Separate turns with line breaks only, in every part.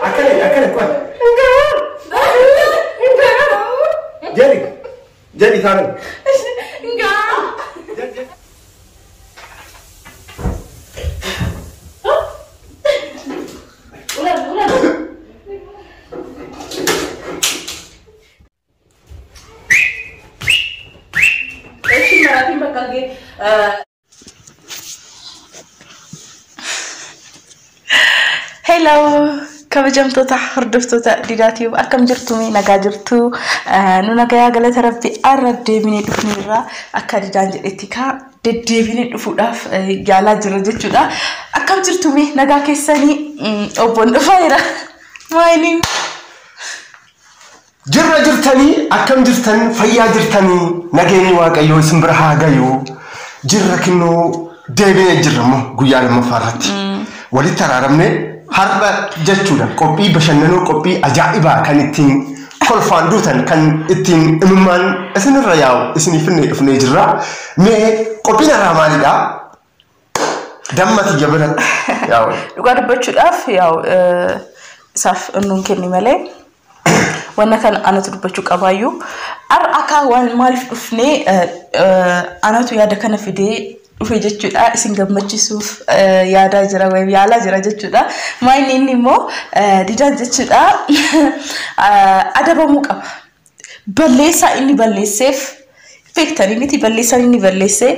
Akkana qoy. Jedhi. Jedhi Taalem.
Hello, kabajamtoota hordoftoota Didaa Tube akkam jirtu? Nagaa jirtu? Nu nagayaa, galata rabbi. Arra deebinee dhufneerra. Akka Didaan jedhetti kaa deddeebinee dhufuudhaaf yaalaa jira jechuudha. Akkam jirtu? Nagaa keessanii? Obboon dhufaa maayiniin.
Jirra, jirtanii? Akkam jirtan? Fayyaa jirtanii? Nageenyi Waaqayyoo isin bira haa gayu. Jirra, kinnoo deebinee jirra immoo guyyaa lammaffaa irratti. Walitti araaramne har'a jechuudha. Qophii bashannanoo, qophii ajaa'ibaa kan ittiin kolfaan duutan, kan ittiin imimmaan isinirra yaa'u isiniif finnee dhufnee jirra. Mee qophiin har'aa maalidha? Dammati jabana yaa'u.
Dhugaa dubbachuudhaaf yaa'u isaaf innuun kenni malee wanna kana anatu dubbachuu qabaayyuu. Har'a akka waan maaliif dhufnee, anatu yaada kana fidee dhufe jechuudha. Isin gammachiisuuf yaadaa jira wayim yaalaa jira jechuudha. Maayini inni immoo Didaan jechuudha adabamuu qaba. Balleessaa inni balleesseef beektanii miti? Balleessaan inni balleessee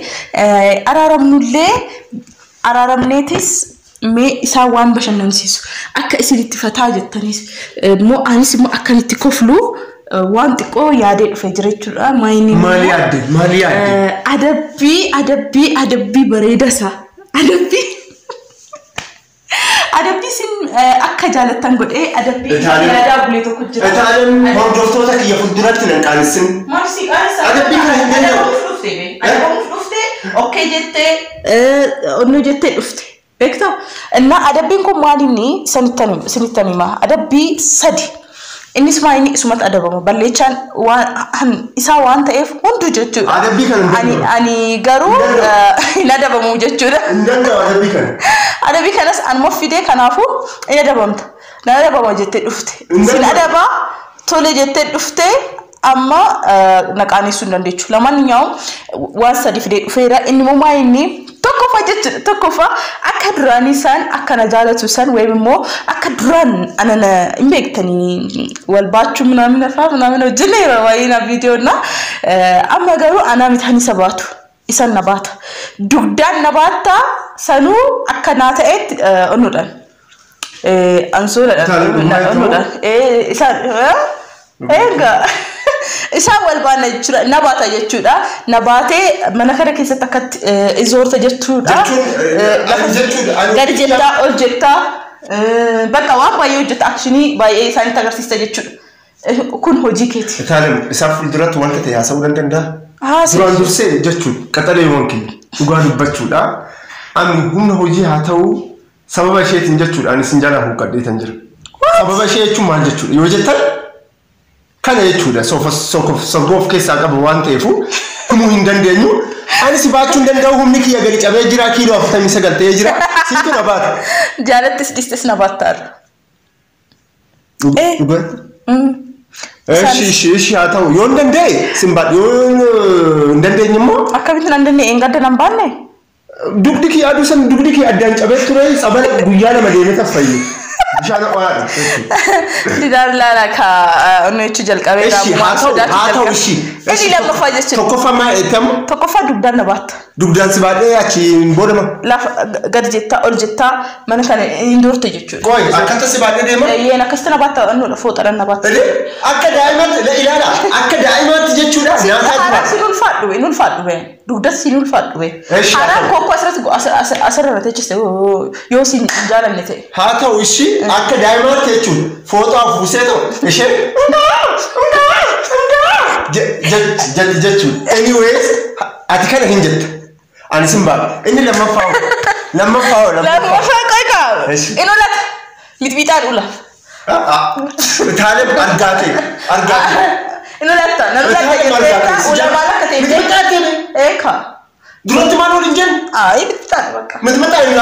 araaramnullee, araaramneetis mee isaan waan bashannansiisu akka isin itti fataa jettanis immoo anis immoo akkanitti koflu waan xiqqoo yaadee dhufe jira jechuudha. Maayini
Maali yaadde? Maali yaadde?
Adabbii bareeda isaa adabbii isin akka jaalattan godhee adabbii yaadaa bulee tokko jira.
Itaaleen hordoftoota kiyya fuulduratti nan qaanessin.
Maal si qaanessa?
Adabbii kana hin danda'u.
Adabamuuf dhufte bee. Adabamuuf dhufte, okay jettee, onnoo jettee dhufte. Beektaa? Innaa adabbiin kun maal inni isinittan hima. Adabbii sadi. Innis maal inni isumatti adabama. Balleechaan waan isaa waan ta'eef hunduu jechuudha.
Adabbii kana hin
Ani
danda'u.
ani garuu
Hin danda'u.
hin adabamu jechuudha.
Hin danda'u adabbii kana.
Adabbii kanas anuma fidee, kanaafuu hin adabamta. Na adabama jettee dhufte.
Hin
Sin
danda'u.
adabaa tole jettee dhufte, amma na qaanessuu hin dandeechu. Lamaan waan sadi fidee dhufeera. Inni immoo maa inni tokkoffaa jechuudha. Tokkoffaa, akka duraanii isaan akka na jaalatu san wayim immoo akka duraan ana na hin beektanii wal baachuu minaamin fa'aa minaamin hojjenne yeroo baay'ee na viidiyoon na amma garuu anaa mitaan isa baatu. Isan na baata. Dugdaan na baatta, sanuu akka naa ta'etti onnuudhaan.
Itaaleen
Ansuudhaan.
dhumaa
Onnuudhaan. Isaan egaa isaan wal baana jechuudha. Na baata jechuudha. Na baatee mana kana keessatti akkatti izoorta jechuudha.
Jechuun, ani jechuudha,
Gadi jettaa, ol jettaa, bakka waan baay'ee hojjetta, actionii baay'ee isaanitti agarsiista jechuudha. Kun hojii keeti.
Itaaleen isaaf fuulduratti wanta ta'e haasa'uu nan danda'a.
Haasa'u.
Duraan dursee jechuun qaxaleewwan kiyya dhugaa dubbachuudha. Ani humna hojii haa ta'u, sababa isheetiin jechuudha ani isin jalaa huuqqadheetan jira. Sababa ishee jechuun maal jechuudha yoo jettan, kana jechuudha sofa of keessaa qaba waan ta'eefu himuu hin dandeenyu. Ani si baachuu hin danda'u, humni kiyya gadi cabee jira, kiiloo 49 ta'ee jira. Siitu na baata.
Jaalattis dhiistes na baattaarra.
Dhugaa? Ishi haa ta'u, yoo hin danda'e sin baadhu, yoo hin dandeenye immoo
Akkamitti nan danda'e? Hin gadda nan baanne?
Dugdi kiyya aduu san dugdi kiyya addaan cabee ture, tsabala guyyaa 2 deemee taffayyu. Bishaan ho'aadha jechuudha.
Didaan laala ka onnoo jechuu jalqabee.
Ishi haa ta'u ishi.
Inni lammaffaa jechuudha.
Tokkoffaa maal eettamu?
Tokkoffaa dugdaan na baatta.
Dugdaan si baadhee achiin boodama.
Lafa gadi jettaa, ol jettaa, mana kana hin doorte jechuudha.
Qoy, akkata si baadhee deema?
Yeen akkasitti na baatta, annuudha fooxadhaan na baatta.
Akka daa'imaatti ilaala. Akka daa'imaatti jechuudha. Nyaataa
Haaraan
jira.
siin ulfaadhu be, ulfaadhu be. Dugdas siin ulfaadhu be.
Eshi, haa
Haaraan
ta'u.
kokkoo asirratti asirra teechiste yoo siin hin jaalanne ta'e.
Haa ta'u ishii, akka daa'imaatti jechuudha. Fooxaa fuusee ta'u ishee jetti jechuudha. Anyways, ati kana hin jetta. Ani sin baadha. Inni lammaffaa hoo? Lammaffaa hoo? Lammaffaa.
Lammaffaa qoy kaa.
Eshi.
Inni ulata. Mixmixaan ula.
Taalee argaa ta'e argaa ta'e.
Inni ulatta. Nan ulatta
Itaalee
jettee
argaa ta'e.
ula maal akka ta'e
Mixmixaa ta'e.
Eeka.
Duratti maal waliin jennu?
Ayi, mixmixaan bakka.
Mixmixaa hin.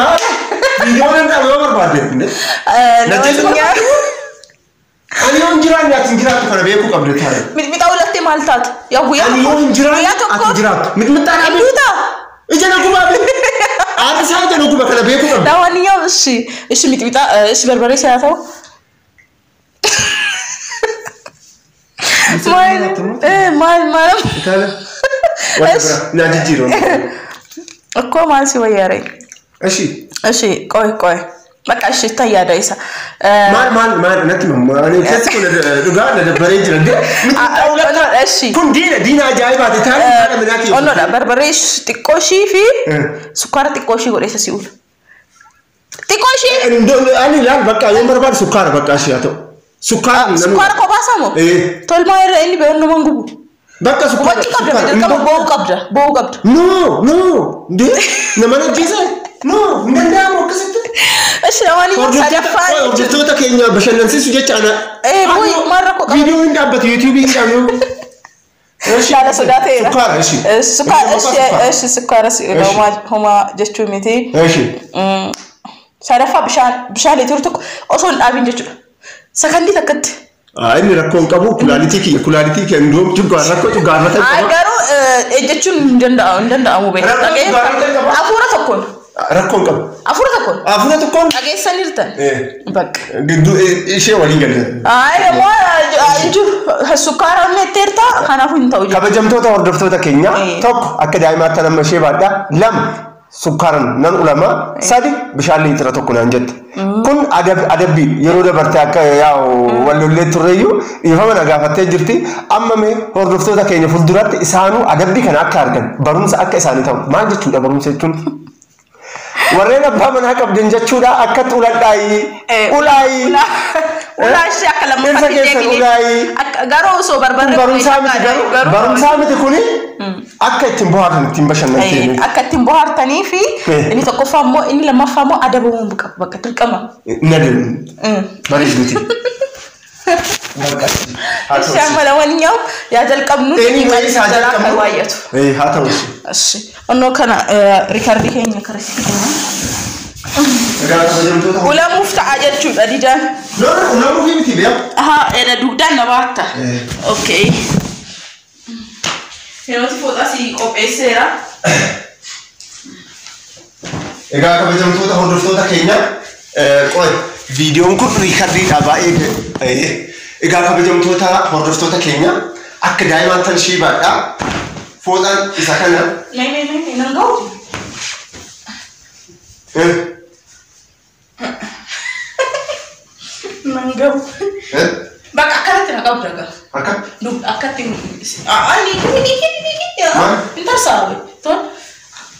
Viidiyoo nan dhaaba yoo barbaadde. Ani yoo hin jiraanne ati hin jiraattu kana beekuu qabde taate.
Mixmixaa ulattee maal taata? Yaa guyyaa
Ani yoo hin jiraanne
guyyaa
ati
tokko
hin jiraattu. Mixmixaa dhabe.
Duuta.
Ija na gubaa be. Aarri isaa ija na guba kana beekuu qabde.
ለማንኛውም እሺ እሺ ሚጥሚጣ እሺ በርበሬ ሲያተው ማል ማል
Na jijjiiruu.
እኮ ማል ሲወያረኝ
እሺ
እሺ ቆይ ቆይ በቃ እሺ ይታያዳ ይሳ
maal maal maal natti himamu ani keessi kun dhugaa na dabbaree jira. Mixmixaa ulatta.
እሺ
Kun diina diina ajaa'ibaati taa'ee haadha manaa kiyya.
ኦኖዳ በርበሬ xiqqoo ishii fi sukkaara xiqqoo ishii godheessa si ula. Xiqqoo ishii
Ani ilaal bakka yoon barbaadu sukkaara bakka ishee haa ta'u. Sukkaara
sukkaara kophaa samoo? Tolmaa irra inni beeku nama hin gubu.
Bakka sukkaara.
Gubachuu qabda dirqama boo'uu qabda boo'uu qabda.
No no nama ajjeese no hin danda'amu akkasitti.
እሺ ለማንኛውም sadaffaan
Hordoftoota keenya bashannansiisu jecha ana.
Maal rakkoo qaba?
Viidiyoo hin dhaabbatu yuutuubii hin dhaabu.
Yaada sodaa ta'eera.
Sukkaara እሺ.
Sukkaara እሺ እሺ sukkaara si homaa jechuu miti.
እሺ.
Sadaffaa bishaan bishaan liitira tokko osoo hin dhaabin jechuudha. Sakandii takkatti.
Inni rakkoo hin qabu kulaalitii kiyya kulaalitii kiyya hunduum cuggaarra rakkoo cuggaarra ta'e
Ay
qaba.
garuu ejjechuun hin danda'amu hin danda'amu beektu.
Rakkoo cuggaarra ta'e qaba.
Hafuura tokkoon
Rakkoo hin qabu.
hafuura tokkoon
Hafuura tokkoon.
dhageessaniirtan. Bakka.
Gidduu ishee walii galee.
Ay immoo jiru sukkaara metteerta kanaafuu hin ta'u jechuudha.
Kabajamtoota hordoftoota keenya tokko akka daa'imaatti nama ishee baadha lama sukkaaran nan ulama sadi bishaan liitira tokko naan jette. Kun adabbii yeroo dabarte akka yaa'u wallollee turreeyyuu dhiifama na gaafattee jirti. Amma mee hordoftoota keenya fuulduratti isaanuu adabbii kana akka argan barumsa akka isaanii ta'u maal jechuudha barumsa jechuun? Warreen abbaa manaa qabdan jechuudha akkatti uladhaayi ulaayi
Ulaa ishee akka lammaffaatti
Dhirsa keessan
deebinee
ulaayi.
Garuu osoo barbarree
Barumsaa miti garuu barumsaa miti kuni akka ittiin bohaartan ittiin bashannanteen.
Akka ittiin bohaartanii fi inni tokkoffaa immoo inni lammaffaa immoo adabamuu qaba bakka dirqama.
Na deemu bareeduuti.
እሺ amma ለማንኛውም yaa jalqabnu
Anyways haa
jalaa kan
jalqabnu.
baay'atu.
Haa ta'u.
እሺ onnoo kana riikardii keenya karasitti
Egaa kabajamtoota.
Ulamuuf ta'a jechuudha didaan.
Lola ulamuuf miti beeku.
Ahaa edha dugdaan na baatta. Okay. Yerootti fooxaa si qopheesseera.
Egaa kabajamtoota hordoftoota keenya qoy viidiyoon kun riikardiidha baay'ee. Egaa kabajamtoota hordoftoota keenya akka daa'imaan tan ishee baadha. Fooxaan isa kana.
Mee mee mee nan ga'u. Nan ga'u. Bakka akkanatti na qabda gaa.
Akka?
Akkatti ani ni ni ni
Maal?
ni tarsaawe. Ton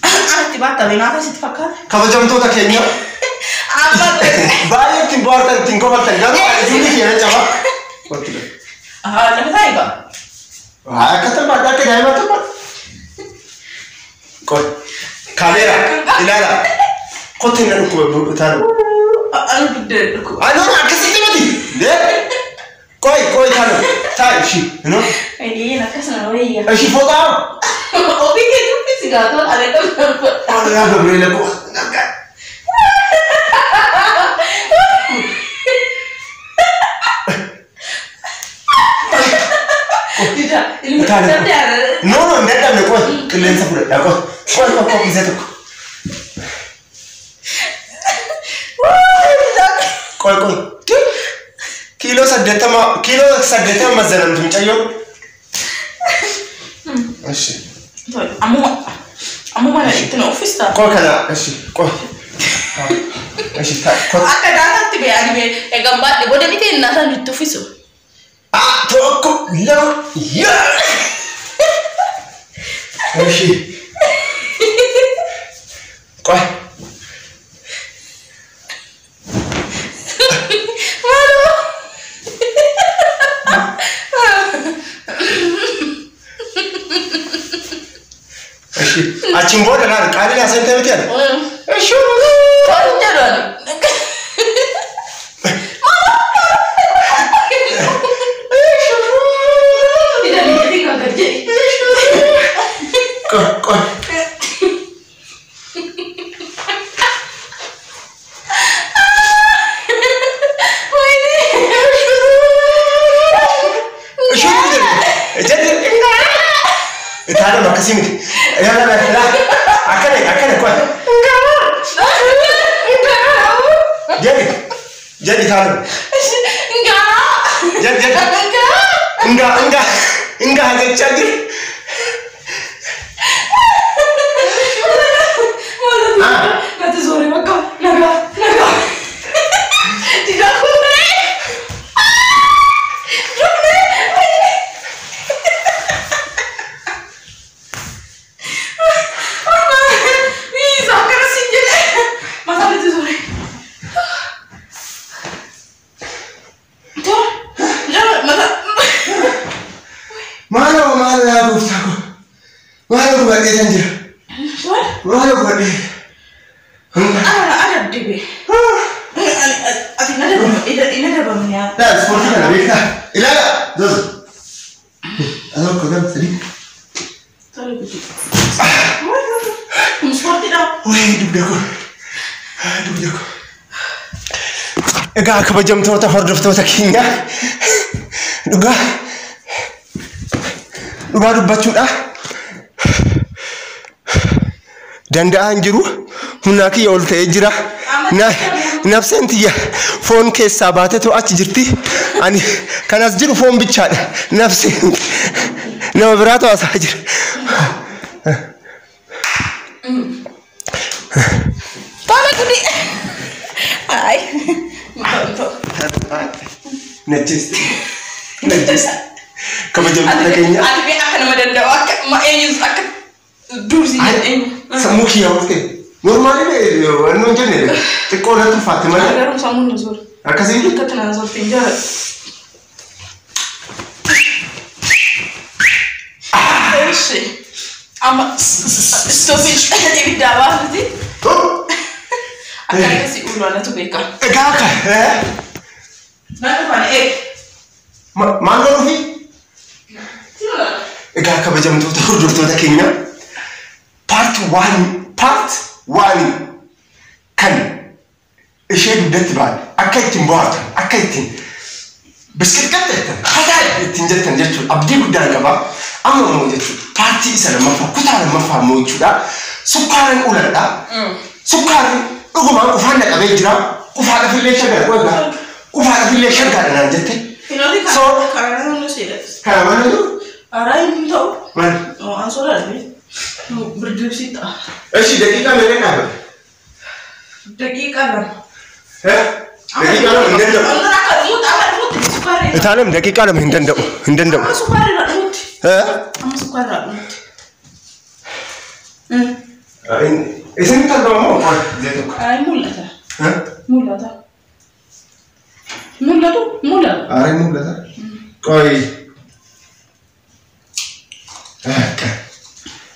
anatti baatta beenaa sitti fakkaata.
Kabajamtoota keenya
Amma
baay'ee ittiin bohaartan ittiin kofaltan garuu ajuulli kiyya na caba.
Ahaa lafa taa'e gaa.
Akka tan baadha akka daa'imaa tan baadha. Qoy kaameera ilaala. Kotte na dhukkuba taanu.
Ani guddee dhukkuba.
Ani akkasitti miti. Qoy qoy taanu taa'i ishii.
Ee akkasuma wayya.
Ishii fooxaa.
Ofii kee dubbisi gaa tola ani qabna.
Yaa Gabriela koo.
Dida ilmi sabdaa.
No no hin dadhabne qoy qilleensa fudhadhaa qoy qoy qoy qoy gisee tokko. Qoy qoy. Kiiloo 80 kiiloo 80 mazanamtu mucayyoon. እሺ
Ammuma ammuma na itti na uffista.
Qoy kana እሺ qoy. እሺ qoy.
Akka daataatti bee ani bee eegan baadhe booda miti innaa itti uffisu.
Tokko lama yaa. እሺ ቆይ
Maaloo.
እሺ achiin booda laal qaalii haasa'in miti ani. እሺ
Tola jedhu ani. Dida liitii kan gad jedhi.
ቆይ ቆይ. Itaalem akkasii miti. Akkana akkana qoy. Jedhi jedhi itaalem. Jedhi jedhi. Ingaa ingaa ingaa jechaa jiru.
Natti zoore bakka nagaa nagaa. Didaa kunnee.
Maaloo maaloo yaa gooftaa koo. Maaloo gubadhee kan jira. Maaloo gubadhee. Yaa ispoortii kana beektaa? Ilaala. Zozo. Tokko lama sadii. Wayii dugda koo. Dugda koo. Egaa kabajamtoota hordoftoota keenya dhugaa dhugaa dubbachuudha. Danda'aa hin jiru. Humnaa kiyya ol ta'ee jira. Nafseen tiyya foon keessaa baatetu achi jirti. Ani kanas jiru foon bichaadha. Nafseen nama biraatu haasaa jira.
Tola gudi. Ay.
Najjisti. Najjisti. Kabajamtoota keenya.
Ati bee akka nama danda'u akka eenyus akka dursi jedheen.
Sammuu kiyya ol ta'e. Normaalii wanni hin jenne xiqqoo natti ulfaatte malee.
Garuu sammuun na zoora.
Akkasii.
Akkatti na zoorte hin jaalladhu. Ishi. Amma istoofii ibiddaa baasuti. Akka akkasii uulu anatu beeka.
Egaa akka.
Naan dhufaan eeg.
Maal godhuufi? Egaa kabajamtoota hordoftoota keenya part 1 kan ishee dugdatti baane akka ittiin bohaartan akka ittiin biskilqatta jettan hataa ittiin jettan jechuudha abdii guddaan qaba. Amma immoo jechuudha paartii isa lammaffaa kutaa lammaffaa immoo jechuudha sukkaaran uladha. Sukkaarri dhugumaan qufaan naqabee jira. Qufaadhaaf illee shaggaadha. Qufaadhaaf illee shaggaadha naan jette. So kana mana jiru?
Araa hin ta'u.
Maal?
An sodaadha. Birdibsi ta'a.
Eshi daqiiqaa meeqa dhaabate?
Daqiiqaa 2.
Daqiiqaa 2 hin danda'u. Itaalem daqiiqaa 2 hin danda'u. Hin danda'u.
Amma sukkaarri irraa dhumutti. Amma sukkaarri irraa dhumutti.
Isin argama moo qola zee tokko?
Ay mul'ata. Mul'ata. Mul'atu mul'ata.
Aare mul'ata. Qoyi.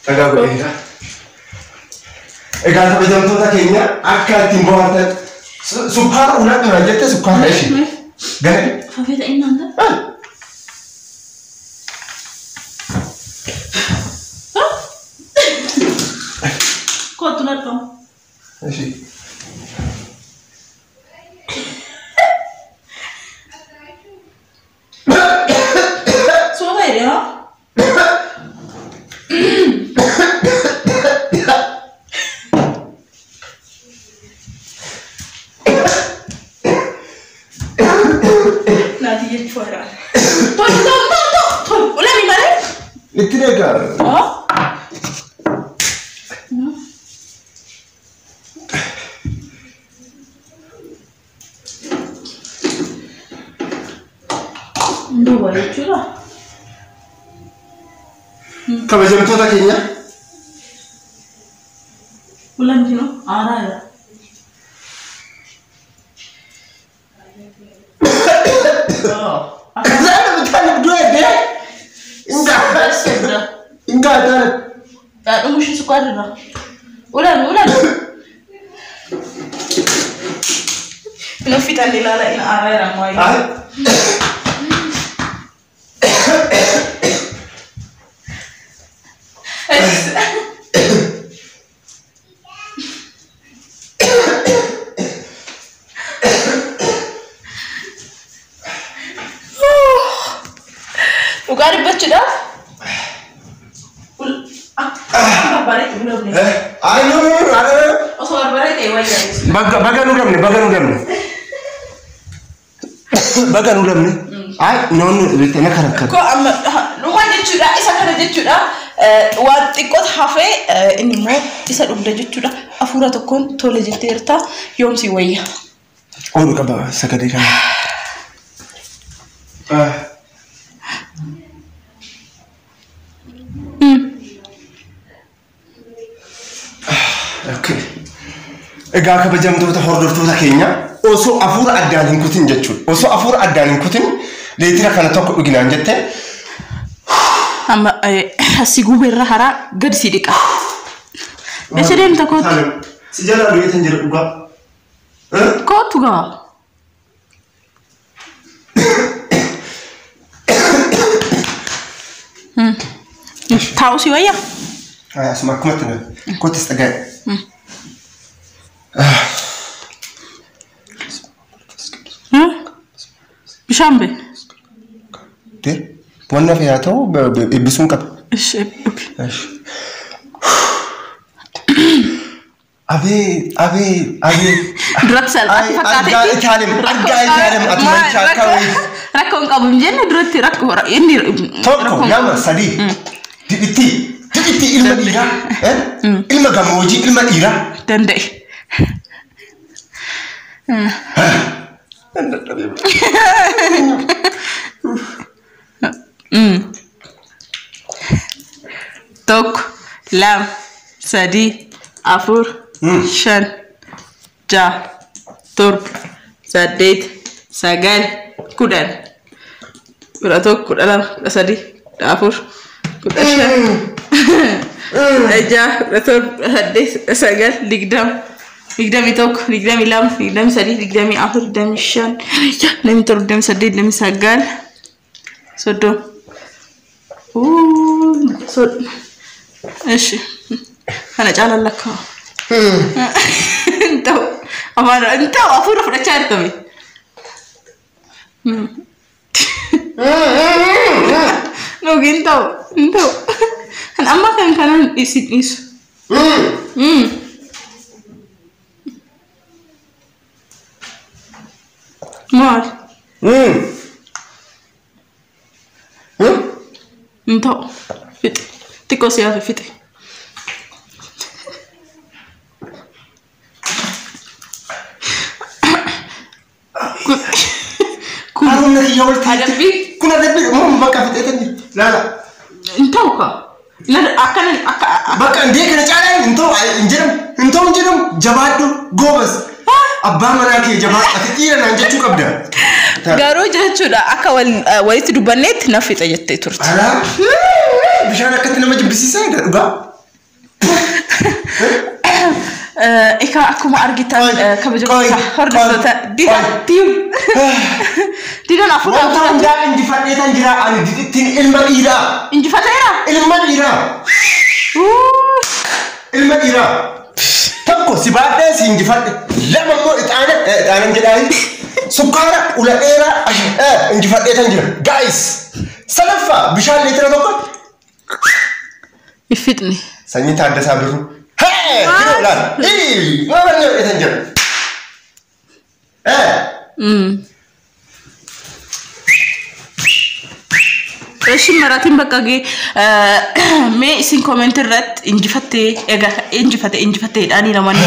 Dhagaa godheera. Egaa kabajamtoota keenya akka ittiin bohaartan sukkaara uladhu naan jette sukkaara ishee. Gana.
Fafee ta'in naan ta'a. Kootu ladhu.
Ishee.
Soota jedhee haa? Naati jechuudha. Tolu tolu tolu tolu ulami malee.
Itti deegaa.
Duuba jechuudha.
Kabajamtoota keenya.
Ulaan jiru aaraadha.
Ingaa taane.
Dhumushi sukkaarra. Ulaan ulaan. Nuffii dhalli ilaala inni aaraa jira ammaa. Dhugaa dubbachuudhaaf Dabne.
Ay, no, no, no, no.
Osoo barbaree ta'e wayyaa.
Baga baga nu dabne, baga nu dabne. Baga nu dabne. Ay, no, no, na karakkara.
Ko amma dhumaan jechuudha, isa kana jechuudha, waan xiqqoot hafee, inni immoo isa dhugda jechuudha. Hafuura tokkoon tole jetteerta, yoomsi wayya.
Oolu qaba sagalee kana. Okay. Egaa kabajamtoota hordoftoota keenya, osoo hafuura addaan hin kutin jechuudha. Osoo hafuura addaan hin kutin leetira kana tokko dhuginaan jette.
Amma si gubeerra haraa gadi si dhiqa. Eessa deemta, kootu?
Si jalaa du'eetan jira dhugaa.
Kootu gaa. Taa'u si wayya?
Asuma akkumatti na kottis dhagaa'e.
Bishaan bee?
Wanna fi haa ta'u, eebbisuun qaba.
Ishi, dhugi.
Abeet, abeet, abeet.
Duratti salphaatti fakkaate.
Argaa Itaalem, argaa Itaalem, ati manchaa akkawii.
Rakkoo hin qabu hin jenne duratti, rakkoo inni.
Tokko, lama, sadii. Didhitti, didhitti ilma dhiiraa. Ilma gammoojjii, ilma dhiiraa.
Danda'e. Tokko, lama, sadii, afur, shan, ja'a, torba, saddeet, sagal, 10, 11, 12, 13, 14, 15, 16, 17, 18, 19, 20, 21, 22, 23, 24, 25, 27, 28, 29, 30. Ishi. Kana caalaan lakkaa'u. Hin ta'u. Afaan hin ta'u, hafuura fudhachaa jirtame. Dhugi, hin ta'u, hin ta'u. Kan amma kan kanan isin dhiisu. Maal? Hin ta'u. Fixe. Xiqqoo si hafe, fixe.
Kun humna kiyya ol ta'e.
Adabbii.
Kun adabbii moo bakka fixeetan jira. Laala.
Hin ta'u kaa. Akkana akka.
Bakka indee kana caalaa hin ta'u hin jedhamu. Hin ta'u hin jedhamu, jabaadhu goobas. Abbaa manaa kee jabaadhu, ati dhiira naan jechuu qabda.
Garuu jechuudha, akka walitti dubbanneetti na fixa jettee turte.
Alaa bishaan akkatti nama jibbisiisaa egaa dhugaa.
Egaa akkuma argitan, kabajamtoota
Qoy,
hordoftoota
qoy,
Didaa
qoy.
Tiim. Didaan hafuura
Wanta hundaa injifadheetan jira ani, didittiin ilma dhiiraa.
Injifateera.
Ilma dhiiraa. Ilma dhiiraa. Tokko si baadhee si injifadhe. Lama immoo ixaana, ixaanan jedhaayi. Sukkaara ula dheeraa injifadheetan jira. Guys. Sadaffaa bishaan liitira tokko.
Iffixni.
Sanyii Taaddasaa Birruu. Hee! Kinoo ilaali. Ii! Maal jedheetan jira.
Eshi maratiin bakka gee, mee isin comment irratti injifattee, egaa injifate injifatteedhaanii namoonni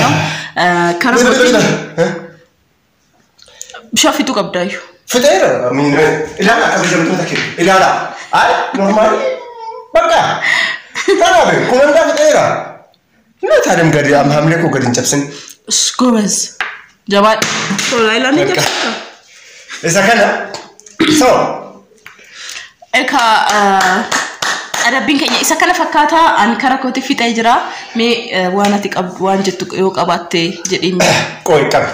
karaa kootiin bishaan fixuu qabdaayyuu.
Fixeera. Ilaala, kabajamtoota keenya. Ilaala. Ay, normaali. Bakka. Kanaaf kun hundaa fixeera. Na taadam gadi amma hamlee koo gadi hin cabsin.
Goobaz. Jabaadha. Tola, ilaalni
Bakka.
jabsa.
Isa kana. So.
Egaa adabbiin keenya isa kana fakkaataa, ani karaa kootii fixee jira. Mee waan ati qabdu, waan jettu yoo qabaatte jedheen.
Qoy, qabi.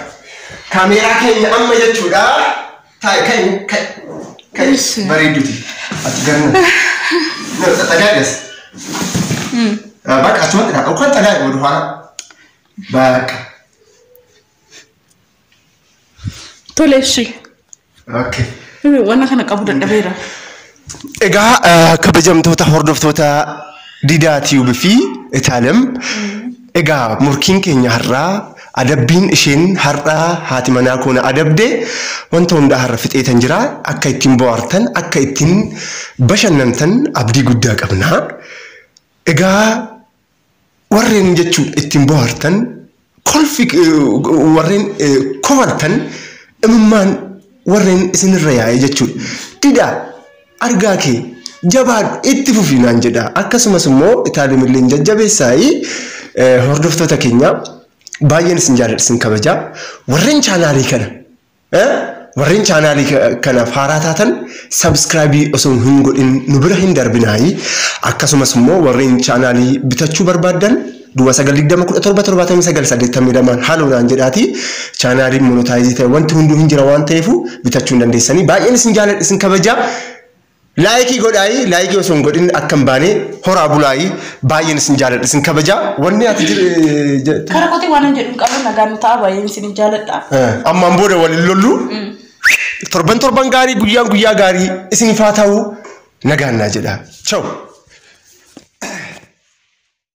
Kaameeraa keenya amma jechuudha. Taa'e, ka'i, ka'i. Ka'i bareedduti. Ati garna. No, xagaadhas. Bakka achumatti dha. Kan xagaadhe wadu haala. Bakka.
Tole, ishee.
Okay.
Waan kana qabu dadhabeera.
Egaa kabajamtoota hordoftoota Didaa Tube fi Itaalem. Egaa murkiin keenya har'aa, adabbiin isheen har'aa haati manaa koona adabde, wanta hundaa har'a fixeetan jira. Akka ittiin bohaartan, akka ittiin bashannantan abdii guddaa qabna. Egaa warreen jechuun ittiin bohaartan, kolfi warreen kofaltan, imimmaan warreen isinirra yaa'e jechuudha. Dida argaa kee, jabaadhu, itti fufi naan jedha. Akkasumas immoo Itaalemillee jajjabeessaayi. Hordoftoota keenya, baay'een isin jaalladha, isin kabaja. Warreen chaanaalii kanaaf haaraa taatan subscribe osoo hin godhin nu bira hin darbinaayi. Akkasumas immoo warreen chaanaalii bitachuu barbaaddan duwwa 920 17 79 82 haaloo naan jedhaati. Chaanaaliin monetize ta'e wanti hunduu hin jira waan ta'eef bitachuu hin dandeessanii. Baay'een isin jaalladha, isin kabaja. Like godhaayi, like osoo hin godhin akka hin baane. Horaa bulaayi, baay'een isin jaalladha, isin kabaja. Wanni ati jettu.
Karaa kootii waan hin jedhu hin qabu, nagaan nu ta'a, baay'een isin jaalladha.
Ammaan booda waliin lollu. Torban torban gaarii, guyyaan guyyaa gaarii isiniif haa ta'u, nagaan naa jedha. Ciao.